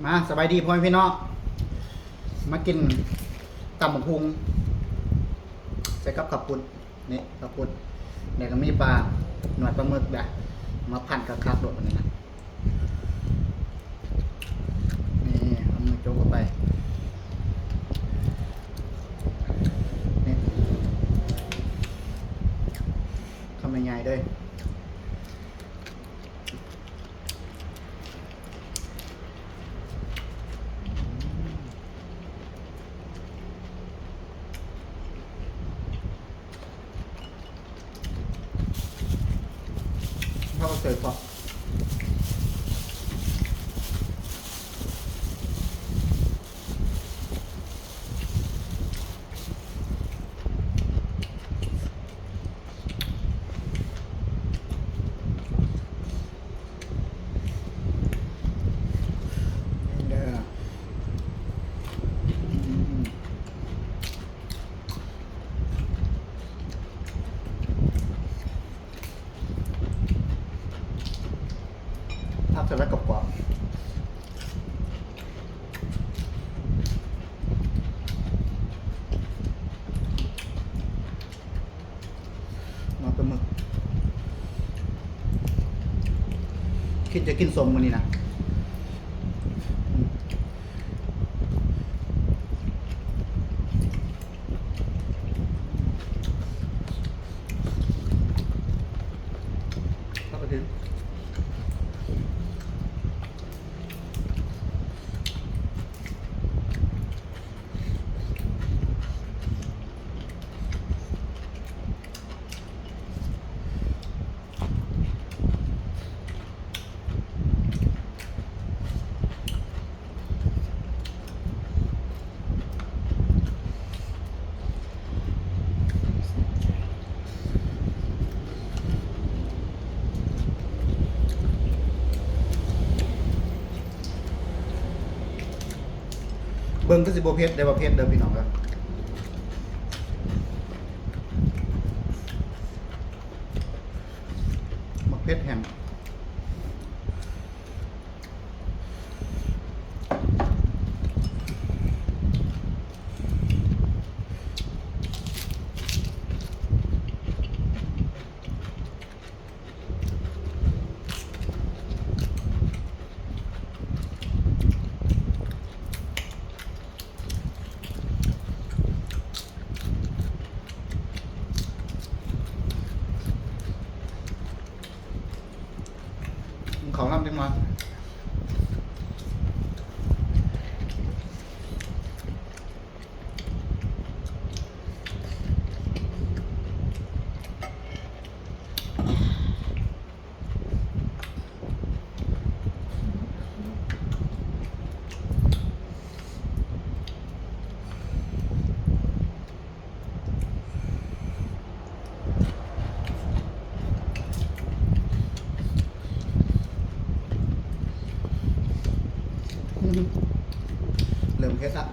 ມາ ສະບາຍດີພໍ່ແມ່ພີ່ນ້ອງ ມາກິນຕຳບັກຫຸ່ງໃສ່ກັບເຂົ້າປຸ້ນ. ນີ້ເຂົ້າປຸ້ນ ແລ້ວກໍມີປາ ໜວດປາໝຶກ ດະ ມາພັນຄັກໆໂລດ ບາດນີ້ນະ. ນີ້ ເອົາມືຈົກເຂົ້າໄປ ນີ້ ຄຳໃຫຍ່ໆເດີ້. ເຮົາກໍໃສ່ຜັກ ຜັກສະລັດກອບໆ ມາປາໝຶກ ຄິດຈະກິນສົ້ມມື້ນີ້ນະ. ເບິ່ງຄືຊິບໍ່ເຜັດ ແຕ່ວ່າເຜັດເດີ້ພີ່ນ້ອງເອີຍ. ໝາກເຜັດແຫ້ງ. ເຂົ້ານຳຈັກໜ່ອຍ. ເລີ່ມເຜັດລະ.